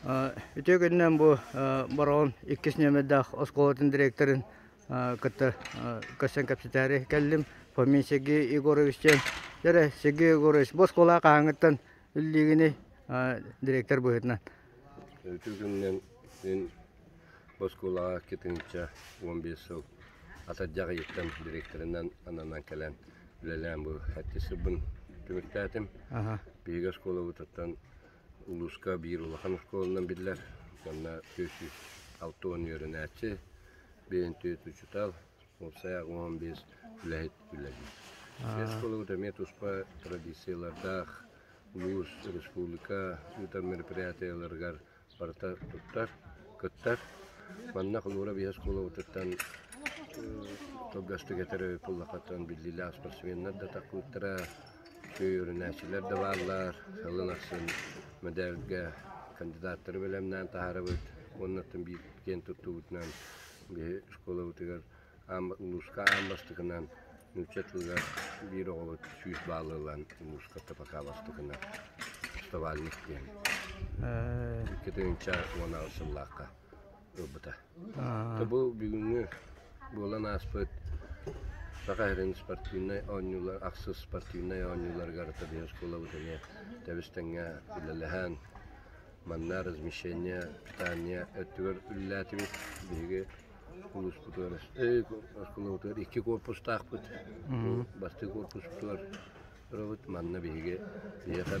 Үтүө күнүнэн бу Бороҕон иккис нүөмэрдээх оскуолатын директорын кытта көрсөн кэпсэтээри кэллим. Фомин Сергей Егорович диэн. Дьэ Сергей Егорович, бу оскуолаҕа хаһааҥҥыттан үлэлиигиний директор быһыытынан? Үтүө күнүнэн мин бу оскуолаҕа 2015 сыл атырдьах ыйыттан директорынан ананан кэлэн үлэлээн бу сэттис сылбын түмүктээтим. Биһиги оскуолабытыттан Улууска биир улахан оскуоланан биллэр. Манна 460 үөрэнээччи, 54 учуутал, уопсайа 15 үлэһит үлэлиир. Оскуолабыт эмиэ туспа традициялардаах, улуус, республика ыытар мероприятиеларыгар барыта туттар, кыттар. Манна холобура биһи оскуолабытыттан кылгастык этэр буоллаххыттан биллиилээх спортсменнар да тахпыттара, үөрэнээччилэр да бааллар. Сылын ахсын мэдээлгэ кандидаттары бэлэмнээн таһаарабыт. Уоннаттан биир киэн туттубутунан биһи школабытыгар улууска аан бастакынан нуучча тылыгар биир оҕобут 100 баалы ылан улууска ТПК бастакынан стобальник диэн 2018 сыллаахха ылбыта. Бу бүгүҥҥү буолан ааспыт Саха сирин спортивнай оонньуулар ахсыс спортивнай оонньууларыгар биһи оскуолабыт эмиэ тэбис-тэҥҥэ үлэлэһэн манна размещение, питание өттүгэр үлэлээтибит. Биһиги улууспутугар оскуолабытыгар икки корпустаахпыт. Бу бастакы корпуспутугар турабыт. Манна биһиги биһиэхэ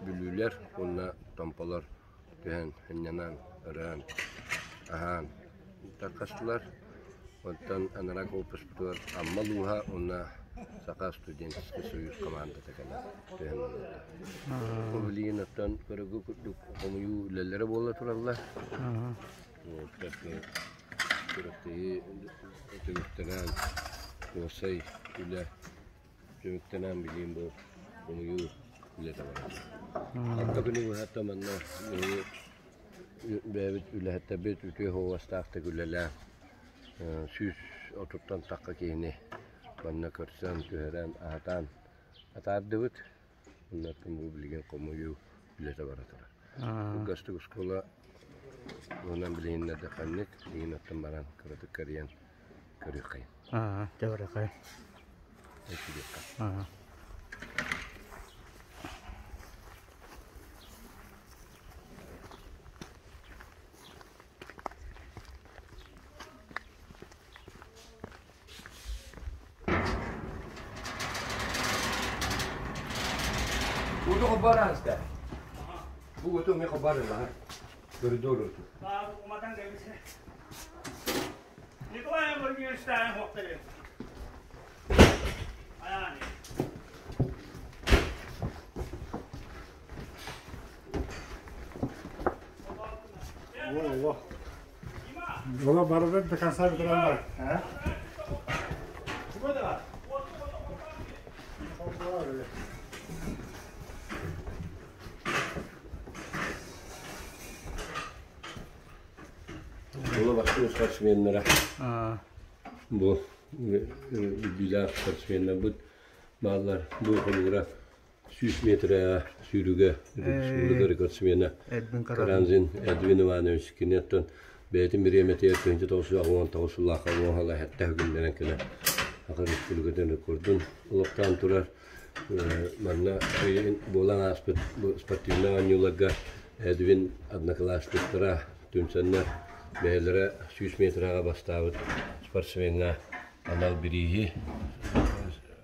бүлүүлэр уонна томполор түһэн сынньанан, ырыан, аһаан тарҕастылар. Оттон анараа корпуспутугар Амма улууһа уонна Саха студенческий союз командата кэлэн түһэн олордо. Бу билигин оттон көрөгү курдук хомуйуу үлэлэрэ буола тураллар. Күрэхтэһии түмүктэнэн уопсай үлэ түмүктэнэн билигин бу хомуйуу үлэтэ барар. Алта күнү быһа манна биһиги бэйэбит үлэһиттэрбит үтүө суобастаахтык үлэлээн 130-тан тахха киһини манна көрсөн, түһэрэн, аһатан атаардыбыт. Оннуттан бу билигин хомуйуу үлэтэ бара турар. Кылгастык оскуола туһунан билиһиннэрдэххинник, билигин оттон баран кыратык кэрийэн көрүөххэйин. Аа, дьэ барыаххайын. Өссүдүөххэ. Аа. Уута хоббараанста. Бу уту эмиэ хоббаарыллаҕа. Коридор уту. Николай Владимирович хуохтары. Аяни. О, Ола барыта до конца бүтэрэн бар. Э? Ола бастыҥ спортсменнара. Бу үрдүүлээх спортсменнарбыт бааллар. Бу холугура 100 метрэ сүүрүүгэ республика рекордсмена Карамзин Эдвин Иванович кини оттон бэйэтин бириэмэтигэр 1989 сыллаахха уоһала сэттэ күннэрэн кэлэн Саха Республикатын рекордун олохтоон турар. Манна буолан ааспыт спортивнай оонньууларга Эдвин одноклассниктара түмсэннэр бэйэлэрэ 100 метрэҕэ бастаабыт спортсмеҥҥа анал бирииһи,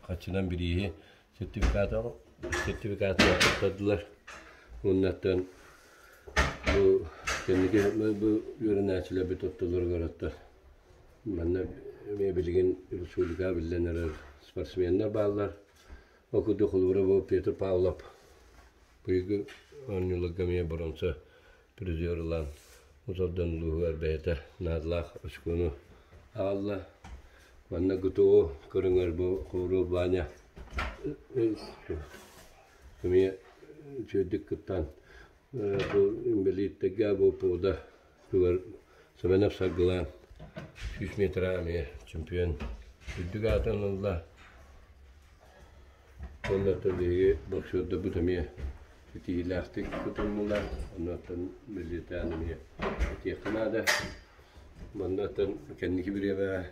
хаччынан бирииһи сертификаты туттардылар. Уоннаттан бу кэнники бу үөрэнээччилэрбит ортолоругар оттон манна эмиэ билигин республикаҕа биллэн эрэр спортсменнар бааллар. Ол курдук холобура бу Петр Павлов быйылгы оонньууларга эмиэ боруонса призер ылан Уус-Алдан улууһугар бэйэтэ наадалаах очкону аҕалла. Манна ГТО көрүҥэр бу Ховров Ваня эмиэ үчүгэйдик кыттан бу инбэлииттэргэ бу ПОДа тугар Семенов Саргылаан 100 метр эмиэ чемпион үрдүк аатын ылла. Уонна биһиги боксердарбыт эмиэ Ситиһиилээхтик тутуннулар. Оннуттан бэлиэтээн эмиэ этиэххэ наада. Маннаттан кэнники бириэмэ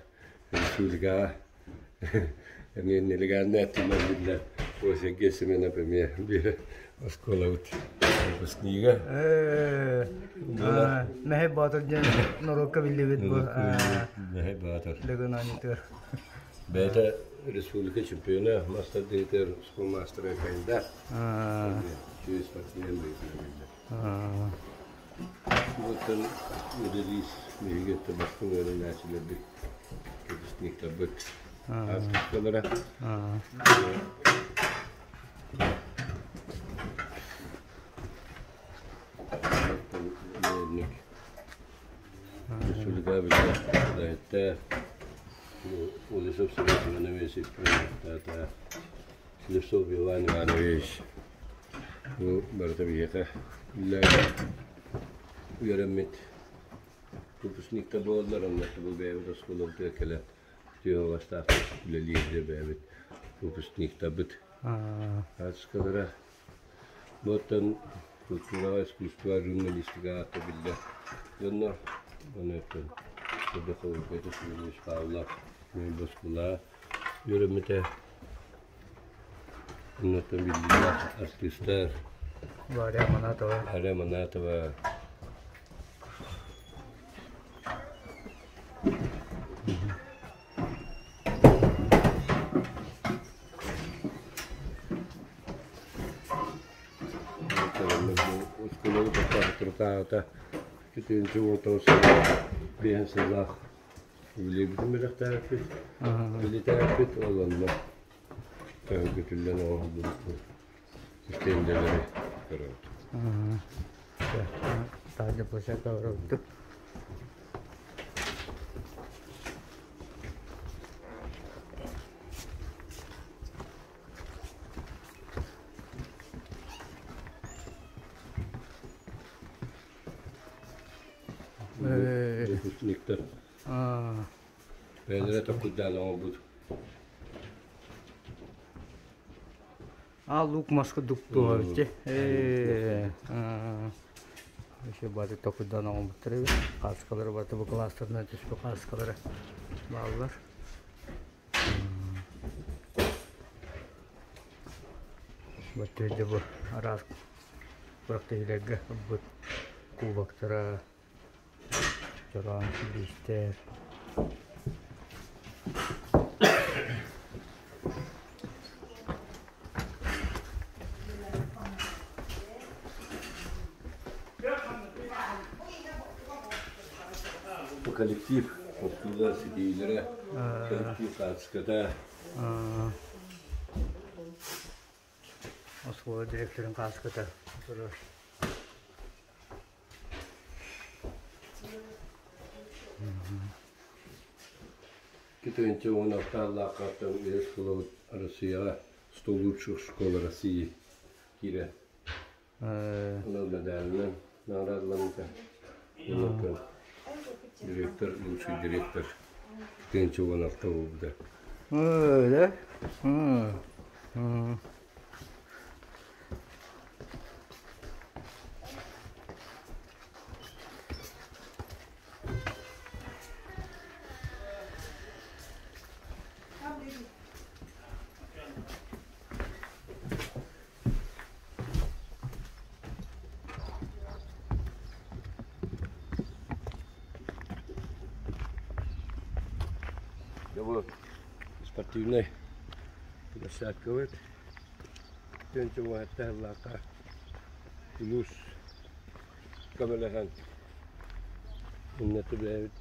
республикаҕа эмиэ нелегальнай өттүнэн биллэр Сергей Семенов эмиэ биир оскуолабыт выпускнига. Мэһэй Боотур диэн норуокка биллибит бу Мэһэй Боотур. Лөгөн оонньуутугар. Бэйэтэ республика чемпиона, мастер деятель, школмастера кандидат. Үчүгэй спортсмен быһыытынан биллэр. Оттон Меделис биһиги бастыҥ үөрэнээччилэрбит, выпускниктарбыт ааспыттара. Республика биллэр үлэһиттэр Улисов Семен Иванович Ипполитата Слепцов Иван Иванович бу барыта биһиэхэ үөрэммит выпускниктар буолаллар, онно бу бэйэбит оскуолабытыгар кэлэн түһүөҕэстаахтык үлэлиир бэйэбит выпускниктарбыт хаачыскалара. Бу оттон культураҕа, искусствоҕа, журналистикаҕа аата биллэр дьоннор. Ону оттон Сордоховка Семенович Павлов Боскула үөрэммитэ. Оннуттан биллиилээх артыыстар Варя Манатова. Варя Манатова. Оскуоланы туртаата Үтүөнчэ уонтан биэһин сыллаах үлэлиибитин бэлэхтээбиппит, билитээбиппит ол онно көһөргүтүллэн оҥоһуллубут истиэндэлэри көрөбүт. Таһырдьа площадка барабыт. Выпускниктар бэйэлэрэ токкуйдаан оҥорбут. А лук маска дуктуо эбит Еще бары токуйдаан оҥорбуттар эбит. Кааскалары барыта бу кластерынан түспүт кааскалары бааллар. Бу бу араас күрэхтэһиилэргэ ылбыт кубоктара, чороон биистэр. Бу коллектив оскуола ситиилэрэ, коллектив хаачыската. Оскуола директорын кааската турар. Китинчи 16-лааххаттан үһүс школабыт Россияҕа 100 лучших школ России киирэ. Онон медалынан наҕараадаламмыта. Онон директор, лучший директор Китинчи 16 буолбута. Да? Дьэ бу спортивнай площадкабыт. Түөн чуҥуһаттаһыллаахха улуус көмөлөһөн иннэтэ бэйэбит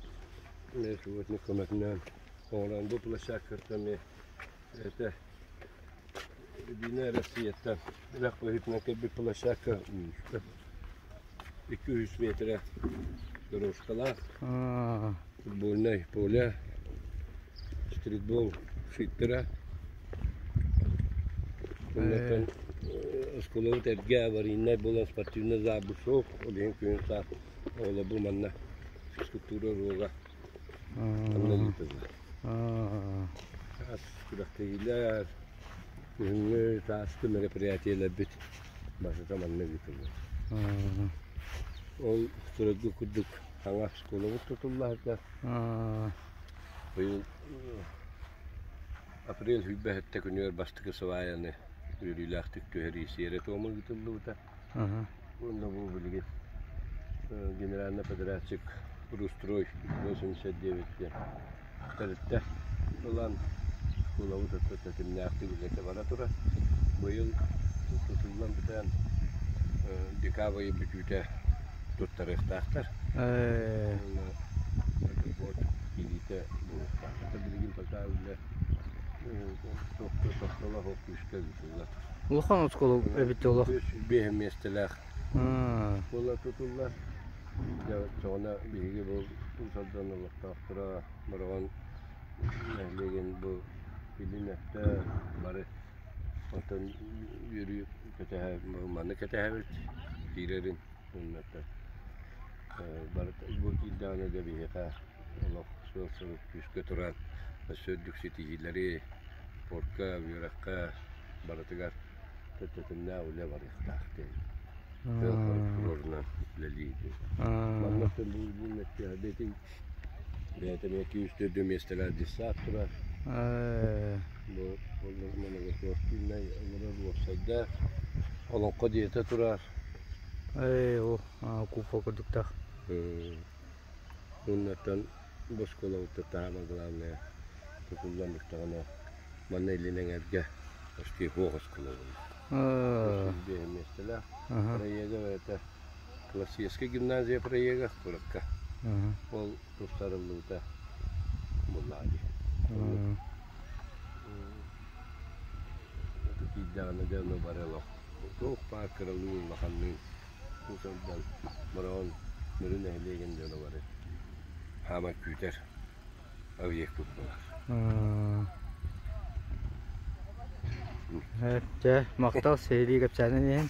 субботник көмөтүнэн оҥорон бу площадкаттан эмиэ это Единая Россияттан үрэх быһыытынан кэлбит площадка 200 метрэ дорожкалаах футбольное поле стритбол щиттара Оннуттан оскуолабыт эргэ аварийнай буолан спортивный зал суох, ол иһин күһүн саас оҕолор бу манна физкультура уруога манна ыытыллар. Саас күрэхтэһиилэр, күһүҥҥү сааскы мероприятиелэрбит. Басыта манна ыытыллар. Ол турарга курдук саҥа оскуолабыт тутуллаһыта. Быйыл апрель сүүрбэһиттэ күнүгэр бастакы сыбаайаны үөрүүлээхтик түһэрии сиэрэ-туома ыытыллыбыта. Уонна бу билигин генеральный подрядчик Рустрой 89 диэн тэрилтэ ылан оскуолабыт өттө тэтимнээхтик үлэтэ бара турар. Быйыл тутуллан бүтэн декабрь бүтүүтэ туттарыахтаахтар. Уонна киириитэ буолуохтаах. Билигин пока үлэ тохтоло суох күүскэ ыытыллар. Улахан оскуола эбит олох. 5 миэстэлээх оскуола тутуллар. Дьэ, оччоҕуна биһиги бу Уус Алдан олохтоохторо Бороҕон нэһилиэгин бу илин өттө бары оттон үөрүү кэтэһэ манны кэтэһэбит киирэрин уонна барыта бу киирдэҕинэ дьэ биһиэхэ олох сыал-сорук күүскэ туран өссө үрдүк ситиһиилэри спортка, үөрэххэ барытыгар тэтимнээх үлэ барыахтаах диэн туруорунан үлэлиир. Манна бу бэйэтин бэйэтэ эмиэ күүс-төрдө миэстэлээх десант турар. Бу многоквартирнай олорор уопсайдаах олоҥхо дьиэтэ турар. Ээ, ол купол курдуктаах. Уоннаттан бу оскуолабыт таһаама главное тутуллан бүттэҕинэ манна илин эҥэргэ почти суох оскуола буолла. Биэһэ миэстэлээх проега бэйэтэ классическай гимназия проега куоракка. Ол тупсарыллыбыта буоллаҕа дии. Киирдэҕинэ дьэ ону бары олох туох баар кыралыын улаханныын Уус Алдан Бороҕон Мүрү нэһилиэгин дьоно бары хаамар күүтэр объекпыт буолар. Дьэ, махтал сиһилии кэпсээнин иһин.